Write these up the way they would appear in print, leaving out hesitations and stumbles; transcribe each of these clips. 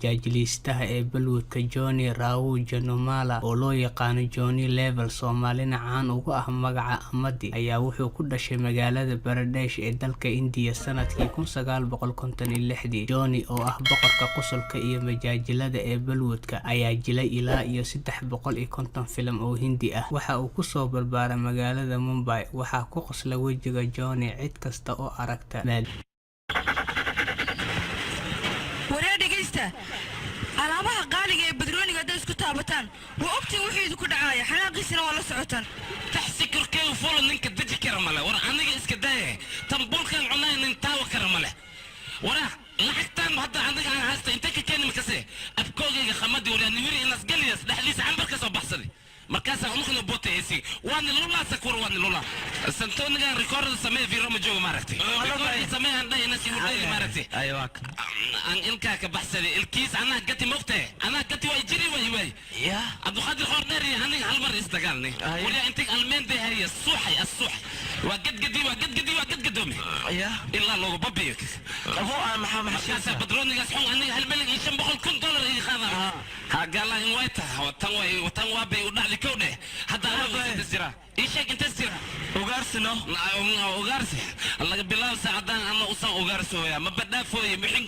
Majaajiliistaha ee Bollywoodka Johnny Rao Janumala, oo loo yaqaano Johnny Lever, Soomaalina caan uga ah magaca Amadi, ayaa wuxuu ku dhashay magaalada Bangladesh ee dalka Indiya sanadkii 1956. Johnny, oo ah boqorka qosolka iyo majaajilada ee Bollywoodka, ayaa jilay ilaa iyo 350 filim oo Hindi ah. Waxa uu kusoo barbaaray magaalada Mumbai. Waxaa ku qosla wejiga Johnny cid kasta oo aragta. Waree, dhegaysta, alaabaha qaaliga ee badrooniga hadday isku taabataan, waa ogtiin wuxuu idinku dhacaaya, xanaaqiisana waa la socotaan. Taxi korkeega fulo, ninka deji kara male. War aniga iska daaye, tambuulkan cunaya nin taawa kara male. Wara lacagtan hadda aniga aan haysta intee ka keeni? Makase abkoogayga khamadi waryaa niwiri inas geliyas dhexdiisa cambar ka soo baxsaday. Markaasaa unukna bootaysi waa nilulaa sakur, waa nilulaa santoonigan rikoorada samee. Viro ma joogo, maaragtay? Rikoorada samee aan dhahay inas igu dhayli, maaragtay? Aan ilkaa ka baxsaday, ilkiis anaa gati mogtahe, anaa gati way jiri way way. Cabduqaadir Xoordheer iyo aniga hal mar isdagaalnay. Waryaa intay almeenday haya suuxay asuuxay, waa gadgadi, waa gadgadi, waa gadgadoomi ilaa loogu babiyo. Markaasaa badroonigaas xun aniga 1,500,000 dollar iga qaada. Ha gaala in way taha, tan way, tan waa bay u dhacdi kow dheh. Hadda anaa intaas jira, ii sheeg intaas jira. Ugaarsino. Ugaarsi laga bilaabo saacadaan ana usan ugaarsooya ma badhaafooye mixin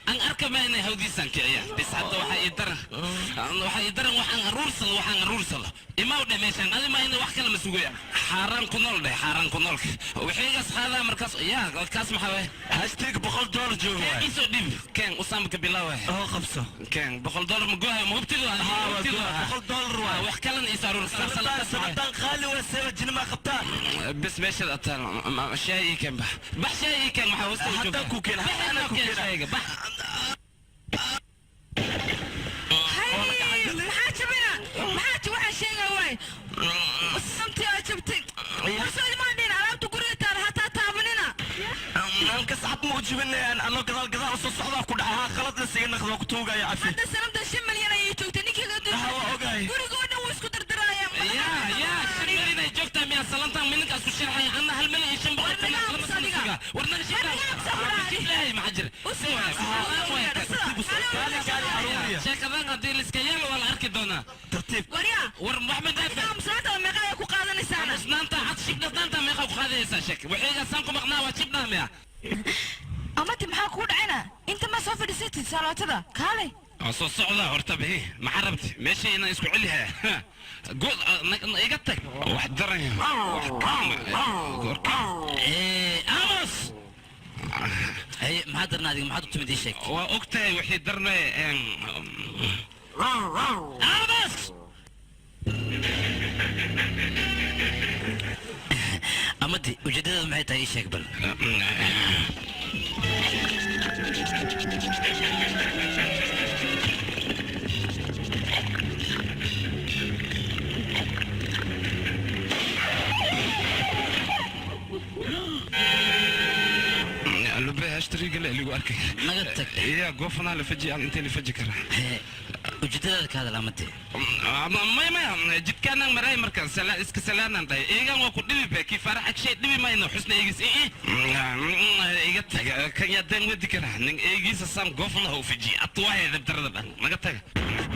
aan arka ma inay hawdiisaan kiciya bis. Hadda waxaa ii daran, waxaa ii daran waxaan aruursado, waxaan aruursado imaw dheh meeshaan adi ma ina wax kale ma sugaya. Xaaraan ku nool dheh, xaaraan ku noolka wixiigaas qaadaa markaas yaa kaas maxaa waay? Hashtag $100 jooga waay. Isoo dhib keen usaamba ka bilaaway. Oo qabso. Keen $100 ma gohay, ma hubtido? $100 waay. Wax kalena is aruur. Sanadaan qaali waa, seeba jinima qabtaa. Bes meeshaad ataan shaay ii keen, bax bax, shaay ii keen. Maxaa hoosta? Haddaan ku keen, Bax. haddaan ku keen keen. Shayga bax. Hay, maxaa jabina? Maxaa waxaan sheegaa waay samtii aa jabtay. Warsoo imaan alaabta guriga taal hataa taabanina. Aan ka saxab ma ujibinayaan, anoo gadaal gadaal usoo socdaa ku dhacay. Haa, qalad la siga naqdo ku tuugaya, cafi. Hadda sanamta 5 milyan ayay joogtay ninkii. Ha, waa ogahay. Gurigoo dhan wuu isku dardaraaya. Yaa 5 milyan ay joogtaa miyaa? Salantaan mininkaas ku sharxaya anna 1,500,000 War naga lama sano adiga. sugaa. War naga War naga aamusa ku shiblahay, maxaa jira? Sheekadan haddii liska yeelo waa la arki doonaa. Tartiib. Waryaa. War wax ma daafa. Aamusnaantada meeqa ayaa ku qaadanaysaana? Musnaanta cad shibdhadaanta meeqa ku qaadaysaa? Sheek wixiigaasaan ku maqnaa waa shibdhaa miya? Amati, maxaa kugu dhacayna? Inta ma soo fadhiisatid saalootada, kaalay. Waa soo socdaa horta, bihi maxaa rabti meesha inaan isku celihaa? Good, iga tag, wax daran, wax amos. Haye, maxaa darna adiga? Maxaad u timid, ii sheeg. Waa og tahay wixii darnay, amos. Amadi, ujeeddadaadu maxay tahay? Ii sheeg bal. Lube hashtariga la ligu arkay. Naga tag. Iya goofanaa la faji aan intee la faji karaa? Hee, ujeeddadaada ka hadal, Amadi. Maya maya, jidkaanaan maray markaan iska salaanaan dhahay eegan waa ku dhibi be kii faarax agshay dhibi mayno xusna eegis iga taga kan yaa deen wedi karaa nin eegiisa saan goofna ha u fajiye atwaaya dabdarada dhan naga taga.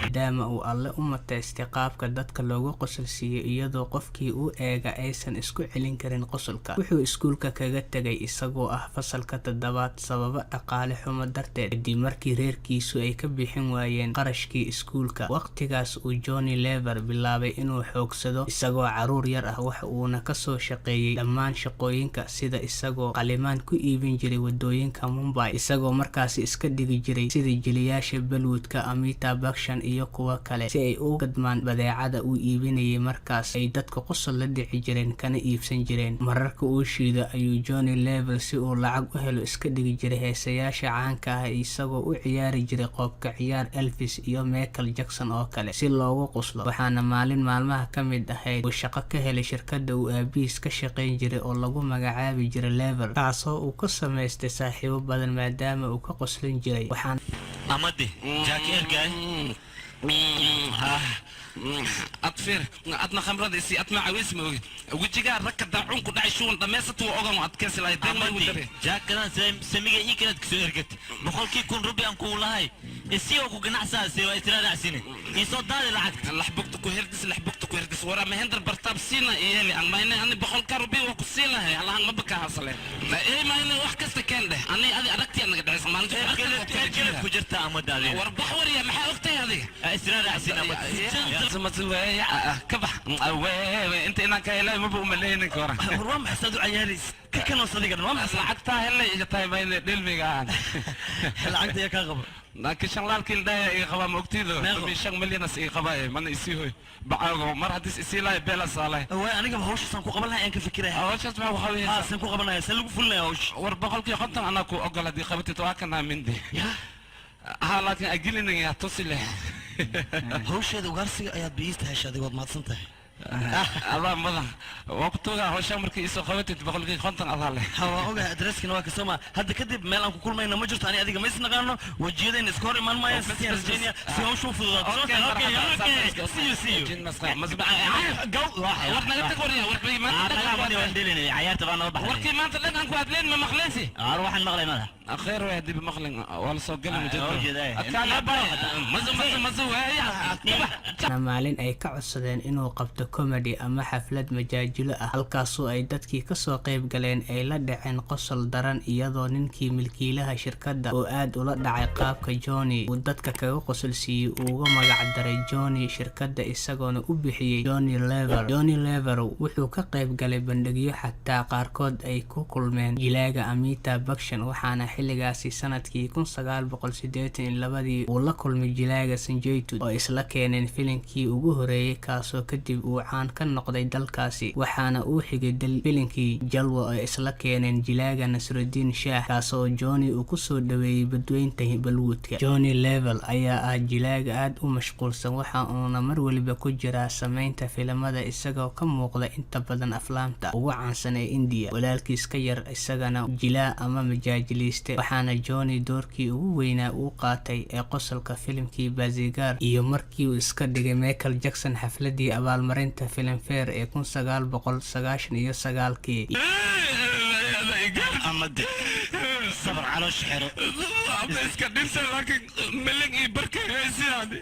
Maadaama uu Alle u mutaystay qaabka dadka loogu qosolsiiyo, iyadoo qofkii u eega aysan isku celin karin qosolka, wuxuu iskuulka kaga tegay isagoo ah fasalka toddobaad sababo dhaqaale xumo darteed, kadib markii reerkiisu ay ka bixin waayeen qarashkii iskuulka. Waqtigaas uu Johnny Lever bilaabay inuu xoogsado isagoo caruur yar ah, waxa uuna kasoo shaqeeyey dhammaan shaqooyinka, sida isagoo qalimaan ku iibin jiray wadooyinka Mumbai, isagoo markaasi iska dhigi jiray sida jiliyaasha Bollywoodka Amitabh Bachchan iyo kuwo kale si ay u gadmaan badeecada uu iibinayay. Markaas ay dadka qosol la dhici jireen kana iibsan jireen. Mararka uu shiido ayuu Johnny Lever, si uu lacag u helo, iska dhigi jiray heesayaasha caanka ah, isagoo u ciyaari jiray qoobka ciyaar Elvis iyo Michael Jackson oo kale si loogu qoslo. Waxaana maalin maalmaha ka mid ahayd uu shaqo ka helay shirkadda uu aabihiis ka shaqayn jiray oo lagu magacaabi jiray Lever, taasoo uu ka samaystay saaxiibo badan maadaama uu ka qoslin jiray. Waxaana Amadi jaaki ergaay. Adfir adna khamradiisii adma caweys ma ogid wejigaa ragka daacuun ku dhacay shuwan dhammaysatu waa ogan adkeensi lahay deen ma igu dare jaakadan samiga ii kalead kasoo ergat 100,000 rubi aan kuu lahay isii oo ku ganacsaase waa israadacsine iisoo daadi lacagta laxbugta ku herdis laxbugta ku herdis waraa mahendar bartaab siina iyeeli aan mayne ani 100,000 rubi waa ku sii lahay allahan maba ka hasale ee mayne wax kasta keen dheh ani adi aragtiyaa naga dhacaysa maalinta erkeled ku jirta amada adiga war bax wariya maxaa ogtahay adiga israadacsine amada kabax inta inaan ka helay maba umaleynin ka horan war waa maxay saad u cayaarays ka kanoos adiga dhan waa maxay lacagtaa helay iga tahay mayne dhelmiga aan lacagta yaa kaa qaba laakiin shan laalkii ildhaya iga qabaa ma ogtiido 5 milyanas iga qabaaye mana isii hoy bacaago mar haddiis isii lahay beelas aalay waay anigaba hawshaasaan ku qaban lahay aan ka fikiraya hawshaas maxaa ku qabanaysaa haa saan ku qabanaya saan lagu fulinaya hawsha war 50% anaa ku ogol haddii qabatid waa kanaa mindi haa laakiin agelinaya tusi leh hawsheeda ugaarsiga ayaad biiista heshay adiga waad mahadsan tahay adaa mudan waa ku tuugaa hawshaa markii iisoo qabatid 50% adaa leh ha waa ogahay adreskana waa kasoo maa hadda kadib meel aan ku kulmayna ma jirto ani adiga ma isnaqaano wejiyadayna iska hor imaan maayaan si rajeynaya si hawsha u fududaato war naga tag warya cayaarta baa noo baxday warkii maanta dhan aan ku hadleen ma maqleensi ar waxaan maqlay mada خير واحد بمقلن ولا سو قلم جد maalin ay ka codsadeen inuu qabto comedy ama xaflad majaajilo ah halkaasoo ay dadkii kasoo qayb galeen ay la dhaceen qosol daran iyadoo ninkii milkiilaha shirkadda oo aad ula dhacay qaabka Johnny uu dadka kaga qosolsiiyey uu uga magac daray Johnny shirkadda isagoona u bixiyey Johnny Lever. Johnny Lever wuxuu ka qayb galay bandhigyo xataa qaarkood ay ku kulmeen jilaaga Amitabh Bachchan waxaana xilligaasi sanadkii 1982 uu la kulmay jilaaga Sanjay Dutt oo isla keeneen filinkii ugu horeeyay kaasoo kadib uu caan ka noqday dalkaasi waxaana uu xigay filinkii Jalwa oo isla keeneen jilaaga Nasruddin Shah kaasoo Johnny uu kusoo dhaweeyay badweynta Bollywoodka. Johnny Lever ayaa ah jilaaga aad u mashquulsan waxa uuna mar waliba ku jiraa sameynta filimada isagoo ka muuqda inta badan aflaamta ugu caansan ee India. Walaalkiis ka yar isagana jilaa ama majaajiliiste waxaana Johnny doorkii ugu weynaa uu qaatay ee qosolka filimkii Baazigar iyo markii uu iska dhigay Michael Jackson xafladii abaalmarinta Filmfare ee 1999kii. amade sabar caloosh xero iska dhinta laakiin milig iyo barka haysiyaani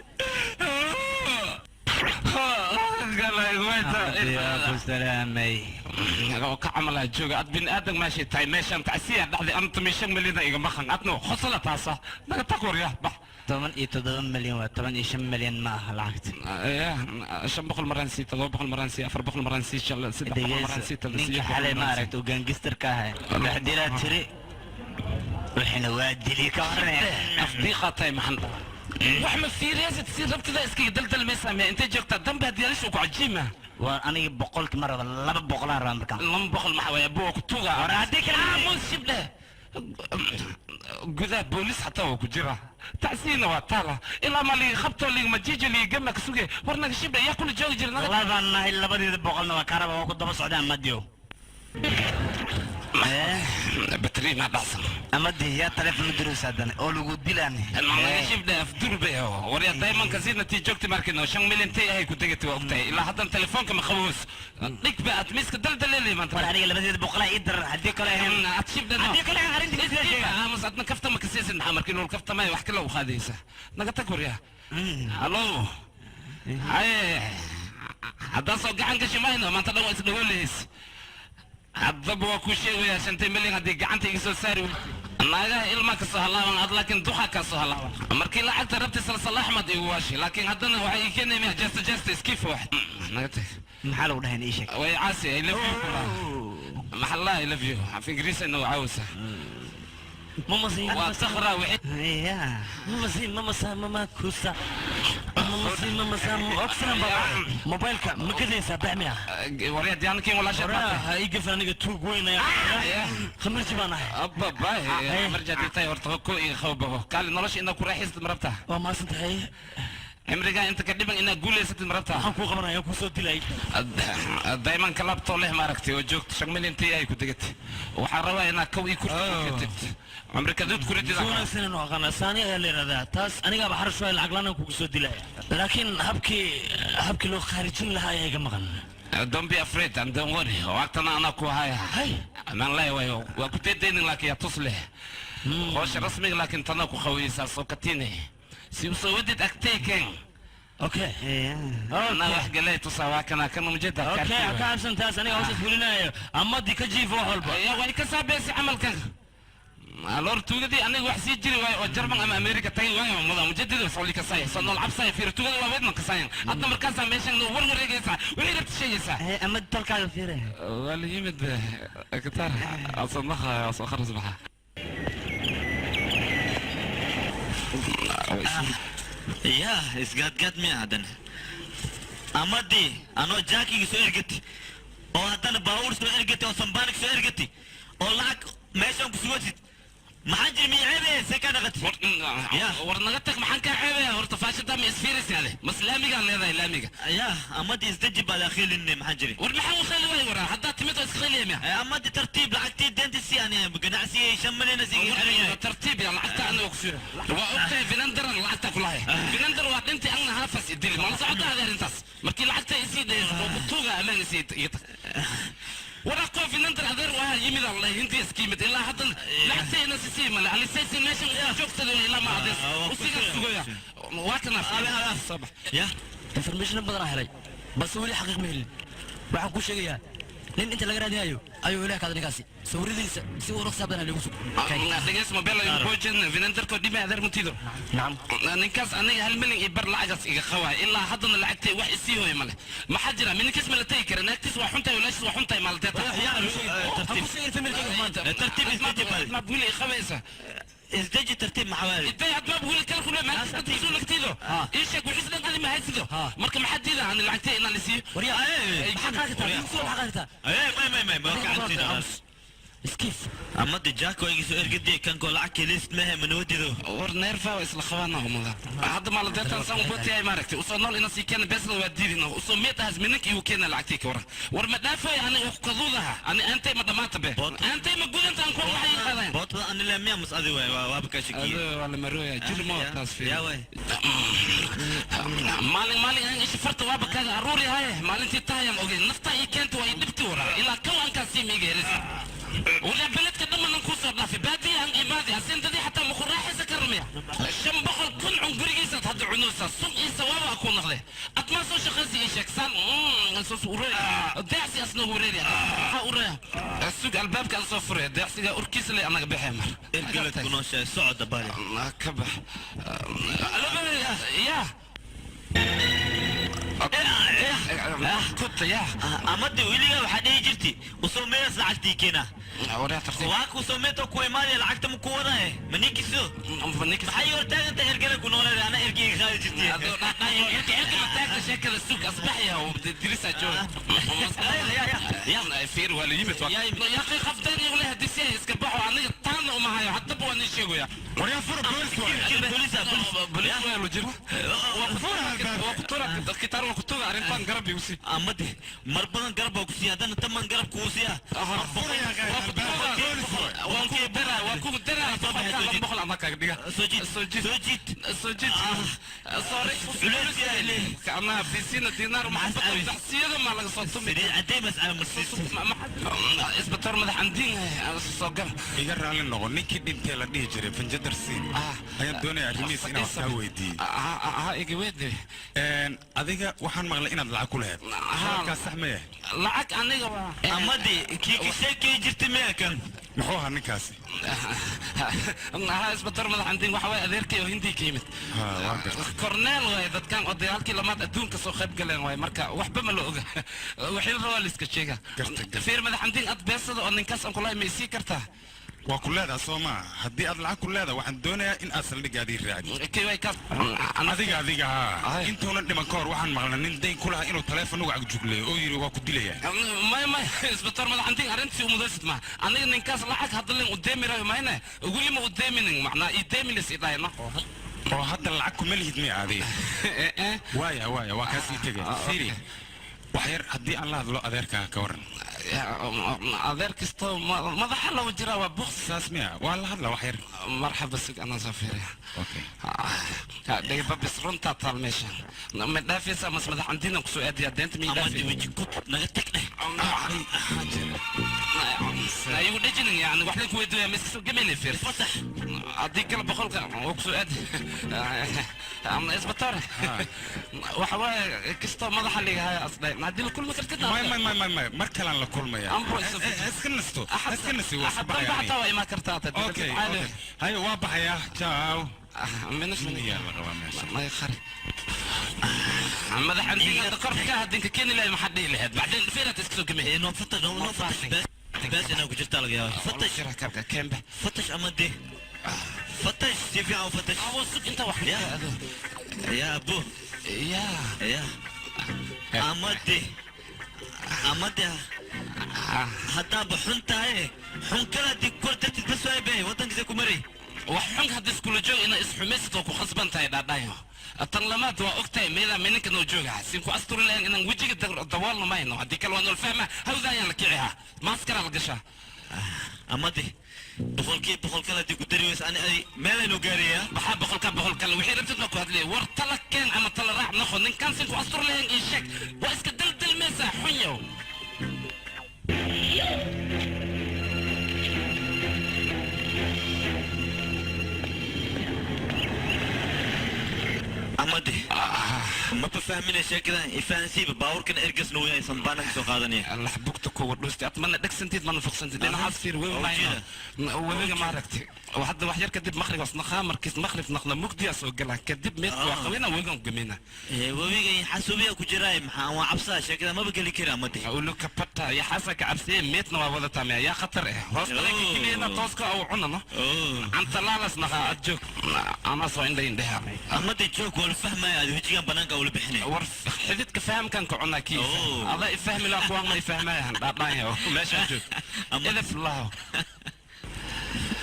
ku salaamay ka camalaa jooga ad bini aadan meeshay tahay meeshaan tacsiya dhacday anta 5 milyan iga maqan adna khosla taasa naga tag warya bax 17 milyan waa 15 milyan ma aha lacagta 500 maraan sii 700 maraan sii 400 maraan sii 300 maraan sii ninka xalay ma aragta uu gaangistarka ahay dhexdilaa tiri waxina waa dili ka horreeya afdiiqaa tahay maxan wax ma fiiriyaysid si rabtida iskaga daldalmaysaa miya intay joogtaa dambe haddii alishu ku cajiima waa aniga 100-kii ma raba 200 rabaa markaan 200 maxaa waaya buwa ku tuugaa War haddii kale- aamus shibdhe gudaha boolis xataa waa ku jira tacsiina waa taala ilaa ma liiga qabtoo liiga majiijo liiga gama ka suge war naga shibdhe yaa kula joogi jira naga labaan nahay labadeeda boqolna waa kaa raba waa ku daba socdaa amadiyo batri ma dhacsan amadi yaa taleefon u diraysa haddana oo lagu dilaan naga shibdhe afdurbe war yaa daymanka si natii joogti markino 5 milyan tay ahay ku degati waa ogtahay ilaa haddan telefoonka ma qaboos dhig ba aad miiska daldaleelay maanta war aniga labadeeda boqolaa ii daran haddii kale ahayn aad shibdhe haddii kale ahayn arrinta kasii sheega aamus adna kafta ma kasiisin maxaa markii nool kafta maya wax kale u qaadaysa naga tag waryaa hallo haye haddaan soo gacan gashi mayno maanta dhan waa isdhagoolays haddaba waa kuu sheegayaa 5 milyan haddii gacanta iga soo saari weytay naagaha ilmaa ka soo halaaban ad laakiin duqa ka soo halaaban markii lacagta rabti salsal axmed igu waashi laakiin haddana waxay ii keenay miya jesta jesta iskiif wax naga tag maxaa lagu dhahay ii sheeg way caasi I love you kula maxaa la I love you af ingiriis inuu caawisa waa takhra wixii ya mamasi mamasa mama kusa mamasi mamasa ogsan baba mobilka ma gadaysaa baxmiya waryaa diyaanakiin walaasha waraa ha ii gafan aniga tuug weyn ayaa khamirji baan ahay abba baay marja ditay horta ko iga qabo babo kaali nolosha inaa ku raaxaysid ma rabtaa waa mahadsan tahay Cimrigaa inta ka dhiban inaad guulaysatid ma rabtaa? Maxaan kuu qabanaya? Kuu soo dilay. Daymanka labtoo leh maaragtay oo joogto 5 milyan tii ay ku degatay. Waxaan rabaa inaad kow ii kurti ku ketid, cumri kaduud kuridid. Si wanaagsan inuu aqaana saani ayaa la yidhahdaa taas. Anigaaba xarash waay, lacag laan kugu soo dilaya, laakiin habkii loo khaarijin lahaa ayaa iga maqan. Don't be afraid and don't worry. Waqtana anaa ku haya. Amaan leh wayo. Waa ku deedaynin, laakiin yaa tus leh. Howsha rasmiga laakiin tana ku qawiyeysaa soo katiine. Si u soo wadid agtee keen. Okay. Anaa wax galay tusaa, waa kana kan umjeeda. Okay, ha ka cabsan taas, aniga hawshaas fulinayo. Amadii ka jiifo wax walba. Ya way ka saabeysay camalkan. Aloor tuugadii aniga wax sii jiri waayo oo Jarman ama Amerika tagay waayo mudan mujadid soo ka say soo nool cabsay fiir tuugada waa weedna ka sayan. Hadda markaasaa meeshan war wareegaysaa, wixii rabta sheegaysaa. Ama tolkaaga fiire. Waa la yimid kitaar asanaha soo kharas baxa. Yaa isgaadgaad miya haddana? Amadii anoo jaakiga soo ergati oo haddana baabuur soo ergati oo sambaanig soo ergati oo lacag meeshaan ku sugatid, maxaa jiri? Miya ceebe see kaa dhaqati? War naga tag, maxaan kaa ceebaya? Horta faashadaa ma isfiiraysa ade? Mas laamigaan leedahay laamiga? Yaa amadii, isdeji baad akhiilinne, maxaa jiri? War maxaan u khayli waay? Waraa haddaad timid oo iska khayliya miya? Amadii tartiib, lacagtii deenta si ani ganacsigay 5 milyan isiga xiran yahay. Tartiib ya, lacagta aniga ku suura. Waa ogtahay finandaran lacagta kulahay. Finandar waa dhintay, anna haafas idili mala socota ade arrintaas. Markii lacagta isii dhayso oo kutuuga ammaan isii iga tag. Waraaqoo finandar adeer waa yimid, Allah hindiya iska yimid, ilaa haddan lacagtayna sisii male alisaysi meeshan joogtada ilaa ma adees usiga sugaya waa kana soo bax. Ya information badan aan helay, balse weli xaqiiq ma helin. Waxaan kuu sheegayaa nin inta laga raadinayo ayuu ilaah kaada ninkaasi sawiradiisa si uu ruqsa badan lagu sug. Dhegeys, mobile ayuu boojin finandarko dhibay adeer mutido. Nacam. Ninkaas aniga 1 milyan iyo bar lacagaas iga qawaay, ilaa haddana lacagtay wax isii hooy male. Maxaa jira? Minninkaas ma la tegi kara? Naagtiis waa xuntahay, walaashiis waa xuntahay maaldeeta. Ha ku sheegin familkayga maanta. Tartiib, isdeji baad. Maad wili qabaysa. Isdeji, tartiib, maxaa waaye? Intay had maab wili kala kulme maanta soo lagtiido ii sheeg wixii dhan adi ma haysido. Marka maxaa diida ani lacagtay inaan isiiyo? Waryaa, maxaa qaadi kartaa? Maxaa qaadi kartaa? May may may, ma gacantiina. Iskiif. Amadi jaako iga soo ergadi kankoo lacag kelist mehe manawadido. War neerfa waa isla qabaana umada hadda maaladeetan saan ubatiyay maaragtay usoo nool ina sii keena beesna waa diidina usoo meed ahas minanka igu keena lacagtii ka waran. War ma dhaafoy ani kaduudaha ani aantay ma dhamaata be aantay ma gudanta aan kuwa waxay qaadeen. Bootada ani le miya mas adi waay waaba kaa shakiye. Waa la marooya jir moo taas fiir. Yaa waay. Maalin maalin aan isha farta waaba kaaga aruuri haye, maalintii tahayaan ogey naftaa ii keenta waa ii dhibti. Waraa ilaa kow ankaa sii miiga helis wala beledka dhammanan kuu soo dhaafay baadiya aan imaadi asindadii xataa maku raaxaysa karamiya. 500,000 cun gurigiisaad hadda cunaysaa, sun iyo sawaaba ku noqde. Admaa soo shaqaysi ii sheeg saan soo ureey deecsi asna wareeri maxaa ureeya? Sug, albaabka aan soo furay deecsiga urkiisa le anaga baxee mar. Ergelad ku nooshahay socda bali. Ka bax ya kuta ya. Amadi weligaa waxaa dhihi jirti usoo meedas lacagtii keena. Waryaa, tartiib. Waa kusoo meeto ku imaanaya, lacagta ma ku wadaye ma ninkiso? Maxay hortaaganta ergela ku nooleed ana ergeyga qaadi jirti. Erga mataagta sheekada sug asbaxya dirisa jooga fiir waa la yimid yaqi qafdeen igu leh hadisi iska baxo aniga taana uma hayo haddaba waa nin sheegaya. Waryaa, fura, boolis waay. Booliisa. Bolis waa lu jiro waa kutura kitaar waa kutuga arrintan garab igu sii. Amadi mar badan garab baa ku siiya, haddana taman garab kuu siiya. Boolis waay. Waa kugu dara, waa kugu dara, 200 ama kaaga dhiga. Soo jiid. Soo jiid. Soo jiid. Soo jiid, sorry. Culays yaa ilay. Kacnaha bisiina diinaar maxabad taxsiyada ma laga soo tumi. Saliid cadday mas cala marsiis. Isbitaar madax andiin soo gal. Iga raalli noqo, ninkii dhintay la dhihi jiray Fanjadar Siin ayaan doonaya arrimihiis inaan wax kaa weydiiyo. Ha iga weede. Adiga waxaan maqlay inaad lacag ku lahayd halkaas, sax ma yahay? Lacag aniga waa Amadi kii ka sheekay jirtay miya kan? Muxuu ahaa ninkaasi? Ha, isbitaar madax andiin waxa waay adeerkay oo hindii ka yimid. Ha, waa gartay. Korneel waay, dadkan odayaalkii lamaad adduunka soo qayb galeen waay. Marka waxba ma la oga, wixii la rabaa la iska sheega. Gartay, gartay. Fiir madax andiin, ad beesada oo ninkaas aan kulahay ma isii kartaa? Waa ku leedaha soo maa? Haddii aad lacag ku leedaha, waxaan doonayaa in aad saldhiggaadii raacdid. Kay way kaas. Adiga adiga haa. Ay. Intuunan dhiman ka hor waxaan maqlay nin dayn ku lahaa inuu taleefon uga cagjugleeyo oo yidhi waa ku dilayaa. May may, isbitaar madax andiin, arrintii umudaysid ma aniga ninkaas lacag hadda len udeemirayo mayne weli ma udeeminin macnaa ideemilis idhahayno. Oo hadda lacag kuma lihid miya adiga? Waaya waaya, waa kaasii tegay. Fiiri, wax yar haddii aan la hadlo adeerkaa ka waran? Adeer kasto madaxa loo jiraa waa buqs. Saas miya? Waa la hadla wax yar. Marxaba, sug, anaa soo fiiriya. Okay. Dhega babis, runtaa taal meeshan ma dhaafaysa mas madax andinan kusoo aadaya deenta mi Amadi dhaafi. Weji kut naga tag dheh. Ayagu dhejinin, yani wax lagu weydiiya ma iska soo gamayna fiir. Fasax. Haddii kale boqolka waa kusoo aadi ama isbitaar waxa waaye kastoo madaxa ligahayo asdhay haddii la kulmi kartid. May may may may may, mar kalaan la kulmaya. Ambro iso Iska nasto, iska nasi, waa iska axad danba baxaya. Xataa waa imaan kartaa. Okay, hayo, waa baxayaa, ciao. Minus. Yaa la rabaa meesha? May khari madax andiga korka hadinka keeni lahay, maxaa dhihi lahayd bacdeen fiiraad iska soo gamay. Noo fatash, noo fatash, bees inaa ku jirtaa laga yaabaa. Fatash. Kabka kembe. Fatash amadi, fatash si fiican u fatash. Awo, sug, inta wax. Ya. Ya abu. Ya. Ya amadi, amadi, haddaaba xun tahay, xun kale haddii kor dartid bas waay be waddankiisa ku mari. Wax xun hadda iskula joog ina isxumaysid oo ku khasban tahay dhaadhayo. Tan lamaad waa ogtahay meelaa mininka noo jooga sin ku asturi lahayn inaan wejiga daboolno mayno. Haddii kale waa nool fahma, hawda ayaan la kicihaa, maaskaraa la gashaa. Amadi, 100% kale haddii ku dari weysa, ani adi meelaynu gaarayaa. Maxaa boqolka boqol kale? Wixii rabtid baa ku hadlaya. War tala keen ama tala raac noqo. Ninkaan sin ku asturi lahayn ii sheeg. Waa iska daldalmaysaa xun yow. Amadi, maba fahmina sheekadan, ifahansiiba. Baabuurkan ergasna weyahay, sanbaana ka soo qaadanaya. Allah bugta kuwa dhusti ad mana dhegsantid mana fuqsantid dhinacaas fiir webi mayno webiga maaragtay. Hadda wax yar kadib maqrib asnaqaa, markiis maqrib naqla mugdiyaa soo galaa, kadib meedka waa qabina webigan gamina. Webiga xasuubiya ku jiraay, maxaa waa cabsaa sheekada, maba geli kara amadi. Uluka pata ya xasa ka cabsiye, meedna waa wadataa maya yaa khatar eh hoosta laga keliyana tooska au cunano cantalaalas naqaa. Ad joog, anaa soo indha indheha. Amadi joog, waa la fahmaya, aad wejigan banaanka ula bixinay. War xididka fahamkan ka cunaa kiisa adaa ifahmi laa, kuwaan ma ifahmayahan dhaadhaanya meeshaa joog edef laho.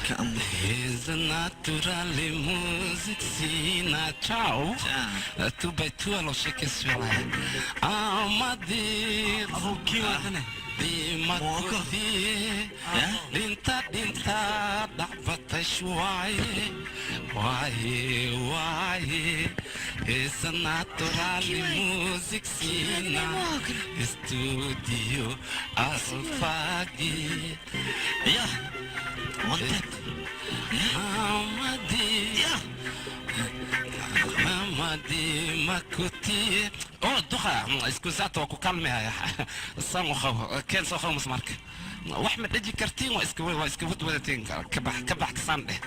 Is naturally music sina ciao two by two alo sheekaysanaya amadir dimakutiye dhinta dhinta dhacbatash waaye waaye waaye. Is naturally music sina studio alfagi. Ya. Amadi Amadi makuti oo duqa isku saata waa ku kalmihaya san uqabo keen soo qabo musmarka wax ma dheji kartiin, waa iska wadwadatiin. Kabax kabax kasaan dheh,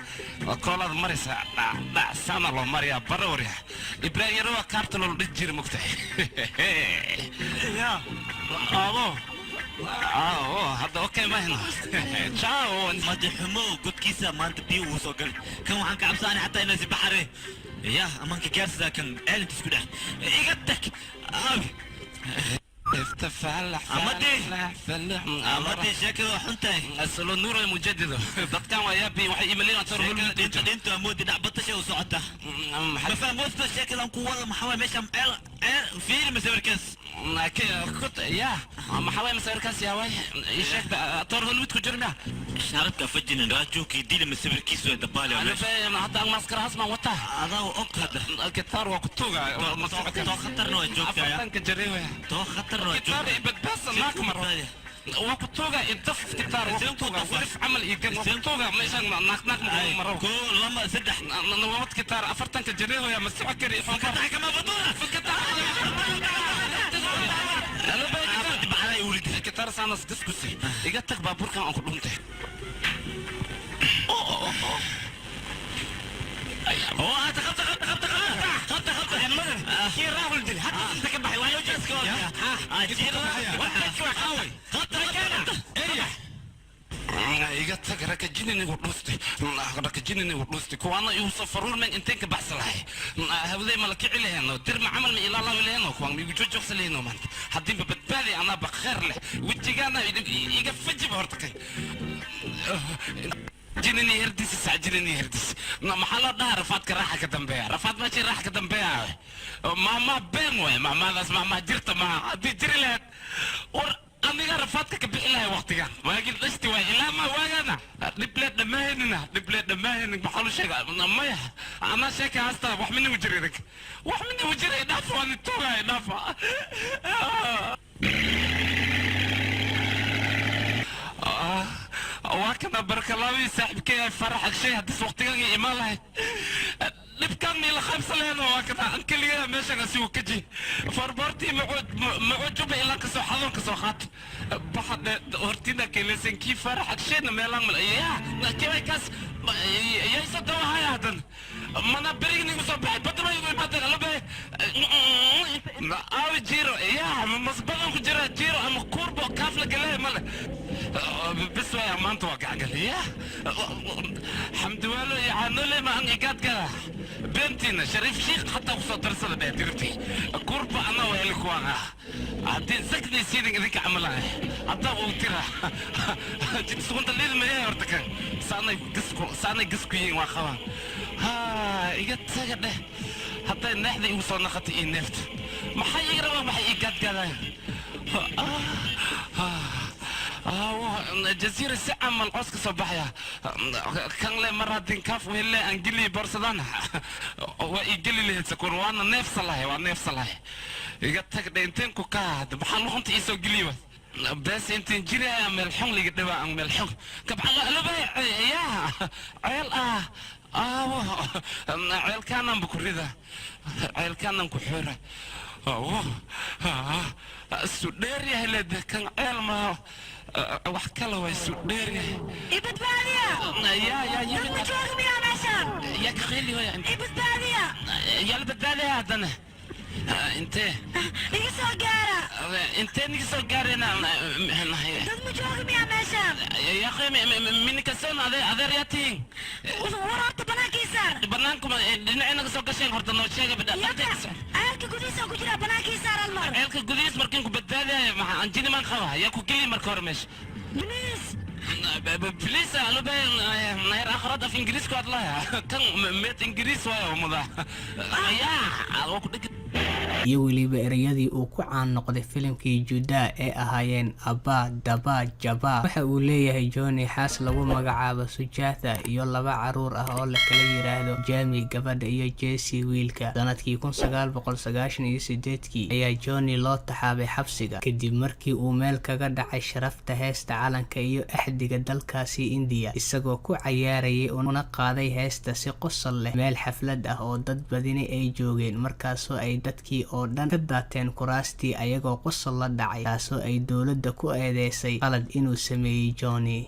koolaad maraysa dhac dhac saana loo mariyaa baroorya. Ibraahim yaro waa kaarta loola dheji jira mogtahay. Ya aabo. Hadda okay mahno, ciao. Madaxumo godkiisa maanta biyo uu soo galay kan waxaan ka cabsaanay xataa inaa si baxare ya amaanka gaarsidaa kan ceelinta isku dhex iga tag aabi. Amadi amadi, sheekada waa xun tahay. Asalo nuura mujadido dadkan waa yaabi, waxay imaleen tor. Dhinta dhinta moodi dhac batasha u socota ma fahmoodta sheekadan ku wada. Maxaa waay meesha ceel ceel? Fiiri masawirkaas. Ya maxaa waay masawirkaas? Yaa waay, ii sheeg tor Hollywood ku jirmia. Shaarabka fajinin raajukii dili masawirkiisu way dabaali. Hadda aan maskara hasmaan wataa. Adaa og hadda. Gitaar waa ku tuuga. Too khatarna waa joogtaa. Afartanka jaray way. Too khatarna waa gitaar badbaasa naak maro waa ku tuuga idaf gitaar waa ku tuuga warif camal iyo gan waa ku tuuga meeshaan naak naak maro. Koo, lama, saddex. Nawad gitaar afartanka jaray way ma socon kari. Fakatax kama baduna. Gitaar saanas gaskusi iga tag baabuurkan aan ku dhuntay. Oo hada qabta qabta qabta qabta qabta qabta. Kii raahul dil hadda inta ka baxay waa loo jeeska qabta qabta. Iga tag, rakajininigu dhuustay, rakajininigu dhuustay kuwaana igu soo faruurmen inteen ka baxsa lahay hawday ma la kici lahayno dirma camal ma ilaalaawi lahayno kuwaan ma igu jojoogsa lahayno maanta haddiinba badbaadi anaaba kheer leh wejigaana iga fajiba horta kay. Jinini herdis, sajinini herdis. Maxaa loo dhahaa? Rafaadka raaxa ka dambeeya, rafaad meeshay raaxa ka dambeeya. Maama been waay, maamaadaas maamaha jirta maaha. Haddii jiri lahayd, war aniga rafaadka ka bixi lahay waqtigan waagii dhashti waay. Ilaa ma waagana dhible dhammaanina, dhible dhammaanina. Maxaa lu sheega? Maya, anaa sheeka haasta. Wax mina jiri idinka, wax mina jiri. Dhaafa, waan tuugaya, dhaafa. Waa kana barkalaabi saaxiibkay Farax Agshay. Haddii waqtigan imaan lahayd, dhibkan miila qaybsan lahayn. Waa kana an keligaa meeshan asigu kaji farboortii macujuba ilaa kasoo xadoon kasoo qaato baxa hortina keeleysan kii Farax Agshayna meelaan mal ya kibay kaas yayso dawahaya. Haddan mana berigi nigu soo baxay badma igu imaadeen alabe aawi jiro ya masbadan ku jira jiro ama kuurbo kaaf la galay male. Bes waaya, maanta waa gacangal ya Xamdiwaalo iyo Caanole ma an igaadgala beentiina. Shariif Shiikh xataa kusoo darsada dheh diribti kuurba anaa waa heli kuwaan ah. Haddii saknay siidin idinka camalaha haddaa uu tira sugunta liid maya. Horta kan saanay gasku, saanay gasku yihiin waa qabaan. Ha iga taga dheh. Hadday neexda igu soo naqatay iyo neefta, maxay iga rabaan? Maxay ii gaadgaadayaan? Jaziira si camal coos ka soo baxaya kan le. Mar haddin kaaf wehelle aan geliyi boorsadaan, waa ii geli lahayd sakuun. Waana neefsa lahay, waa neefsa lahay. Iga tag dhe. Inteen ku kaa maxaa luqunta ii soo geliyi? Bees inteen jiraya meel xun liga dhibaa aan meel xun kabcala alaba yaa ceel ah aawo. Ceelkaanaan ku rida, ceelkaanaan ku xira. Su dheer yahay leed kan ceel ma wax kale way su dheer yahay. Ibadbaadiya! Ya ya. Dad ma jooga miyaa meeshaan? Ya ka qeyli waya. Ibadbaadiya! Yaa la badbaadaya haddana? Intee? Iga soo gaara. Intee niga soo gaarayna? Dad ma jooga miyaa meeshaan? Ya qey minikasoon adeer yaa tihiin? War horta banaankii saar. Banaanku dhinacina ka soo gasheen, horta noo sheega. Yaka ceelka gudihiisa ku jira, banaankii saar almar. Ceelka gudihiis markiin ku badbaadaya, maxaa anjini maan qaba? Yaa ku geliy marka hore meesha? Please. Please aluba naher akhrad af ingiriisku hadlaya kan meed ingiriis waayo muda yaa waa ku dheg. Iyo weliba ereyadii uu ku caan noqday filimkii Judaa ee ahaayeen "Abba Daba Jaba". Waxa uu leeyahay Johnny xaas lagu magacaabo Sujatha iyo laba caruur ah oo la kala yiraahdo Jami gabadha iyo Jesse wiilka. Sanadkii 1998-kii ayaa Johnny loo taxaabay xabsiga kadib markii uu meel kaga dhacay sharafta heesta calanka iyo axdiga dalkaasi Indiya, isagoo ku cayaarayay una qaaday heesta si qosol leh meel xaflad ah oo dad badini ay joogeen, markaasoo ay dadkii oo dhan ka daateen kuraastii ayagoo qosol la dhacay, taasoo ay dowladda ku eedeysay qalad inuu sameeyey Johnny.